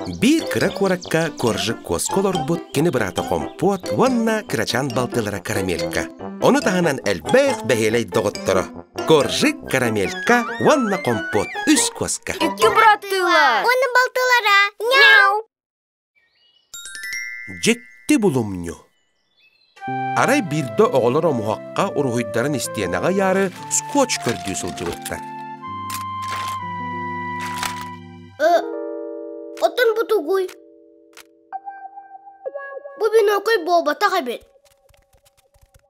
Биир кыра куоракка Коржик куоска олорбут кини быраата Хомпуот уонна кырачаан балтылара Карамелька. Ону таһынан элбэх бэһиэлэй доҕотторо Коржик, Карамелька уонна Хомпуот үс куоска. Икки быраттыылар. Уонна балтылара. Няу! Дьикти булумньу. Арай биирдэ оҕолор омуһахха уруһуйдарын истиэнэҕэ ыйаары скотч көрдүү сылдьыбыттар. Оттон бу тугуй? Бу бинокль буолбатах эбит.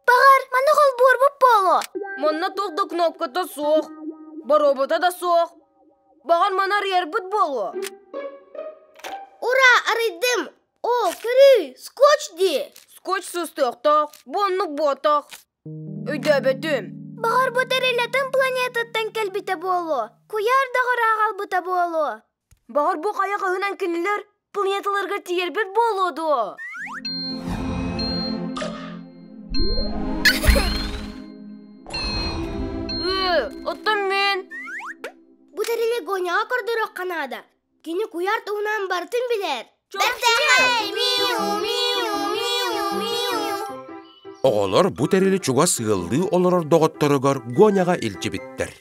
Баҕар, маны холбуурбут буолуо. Манна туох да кнопката суох, боруобата да суох. Баҕар маны арыйарбыт буолуо. Ура, арыйдым! О, көрүүй, скотч дии! Скотч сыстыахтаах, бу оннук буотах. Өйдөөбөтүм. Баҕар бу тэрилэтин планетаттан кэлбитэ буолуо. Куйаар даҕара аҕалбыта буолуо. Баҕар бу хайа хаһынан кинилэр планеталарга тиийэрбит буолуо дуо? Оттон мин? Бу тэрили Гоняҕа көрдөрүөххэ наада. Кини куйаар туһунан барытын билэр. Оҕолор бу тэрили чугас ыаллыы олорор доҕотторугар Гоняҕа илдьибиттэр.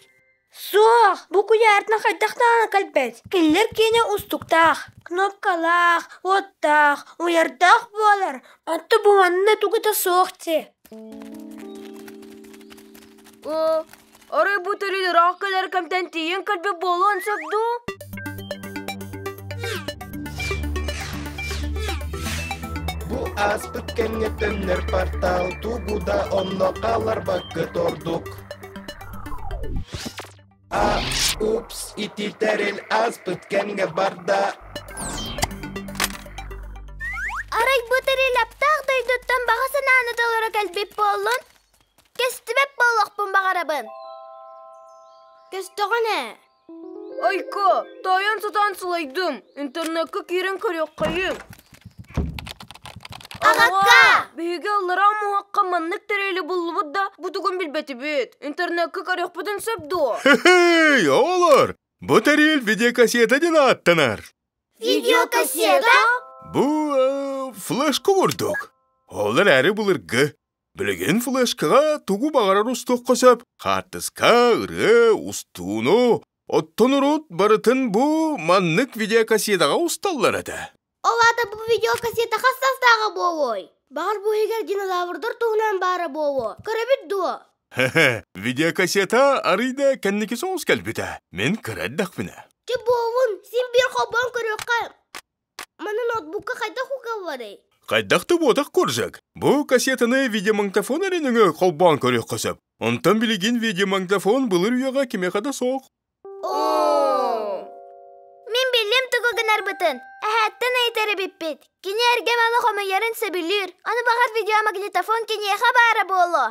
Суох, бу куйаартан хайдах даҕаны кэлбэт. Кинилэр киэнэ устуктаах, кнопкалаах, уоттаах, уйардаах буолар. Онто бу манна тугу да суох дии. Арай бу тэрил ыраах кэлэр кэмтэн тиийэн кэлбит буолуон сөп дуу? Бу ааспыт кэмҥэ төннөр портал тугу да онно хаалларбаккыт ордук. А, упс, ити тэрил ааспыт кэмҥэ барда. Арай бу тэрил аптаах дойдуттан баҕа санааны толоро кэлбит буоллун? Көстүбэт буолуохпун баҕарабын. Көстөҕүн ээ. Айка, таайан сатаан сылайдым. Интернекка киирэн көрүөххэйиҥ. Аҕакка! Биһиги аллараа муһахха маннык тэрили буллубут да, бу тугун билбэтибит. Интернекка көрүөхпүтүн сөп дуо? Хе-хей, оҕолор! Бу тэрил видеокассета диэн ааттанар. Видеокассета? Бу флешка курдук. Ол эрээри былыргы. Билигин флешкаҕа тугу баҕарар устуохха сөп. Хаартыска, ырыа, устууну, оттон урут барытын бу маннык видеокассетаҕа усталлар этэ. Ол аата бу видеокассета хас састааҕа буолуой? Баҕар бу иһигэр динозаврдар туһунан баара буолуо. Көрөбүт дуо? Хе-хе, видеокассета арый да кэнники соҕус кэлбитэ. Мин кыра эрдэхпинэ. Чэ буолун, син биир холбоон көрүөххэ. Маны ноутбукка хайдах угалларый? Хайдах да буотах курдук. Бу кассетаны видеомагнитофон эрэ нөҥүө холбоон көрүөххэ сөп. Онтон билигин видеомагнитофон былыр үйэҕэ кимиэхэ да суох. Оо! Мин биллим тугу гынарбытын. Эһээттэн ыйытар эбиппит. Кини эргэ малы хомуйарын сөбүлүүр. Ону баҕар видеомагнитофон киниэхэ баара буолуо.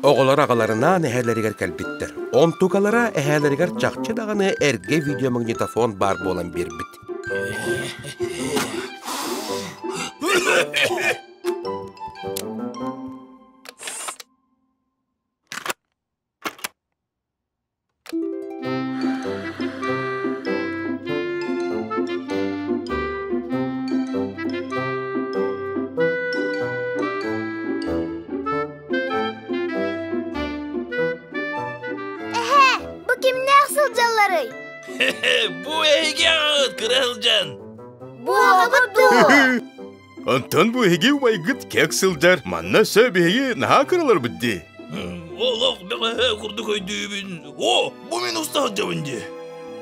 Оҕолор аҕаларынаан эһээлэригэр кэлбиттэр. Онтукалара эһээлэригэр чахчы даҕаны эргэ видеомагнитофон баар буолан биэрбит. Эһээ, бу кимнээх сылдьалларый? Бу эһиги аҕаҕыт кыра сылдьан. Бу аҕабыт дуо? Онтон бу эһиги убайгыт кек сылдьар. Манна өссө биһиги наһаа кыраларбыт дии. Олох бэҕэһээ курдук өйдүүбүн. О, бу мин уста сылдьабын дии.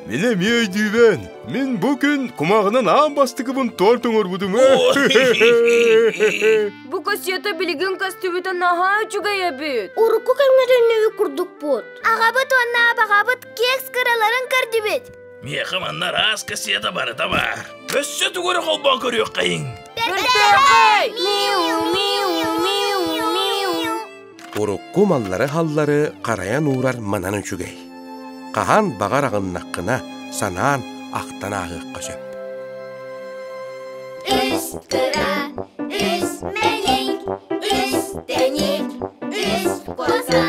Мин эмиэ өйдүүбүн. Мин бу күн кумааҕынан аан бастакыбын торт оҥорбутум. Бу кассета билигин көстүбүтэ наһаа үчүгэй эбит. Урукку кэмҥэ төннүбүт курдукпут. Аҕабыт уонна абаҕабыт кекс кыраларын көрдүбүт. Миэхэ манна араас кассета барыта баар. Өссө тугу эрэ холбоон көрүөххэйиҥ. Бэртээхэй! Миу, миу, миу, миу. Урукку маллары-халлары харайан уурар манан үчүгэй. Хаһан баҕар аҕыннаххына, санаан, ахтан ааһыахха сөп. Үс кыра, үс мэлик, үс тэник, үс коза.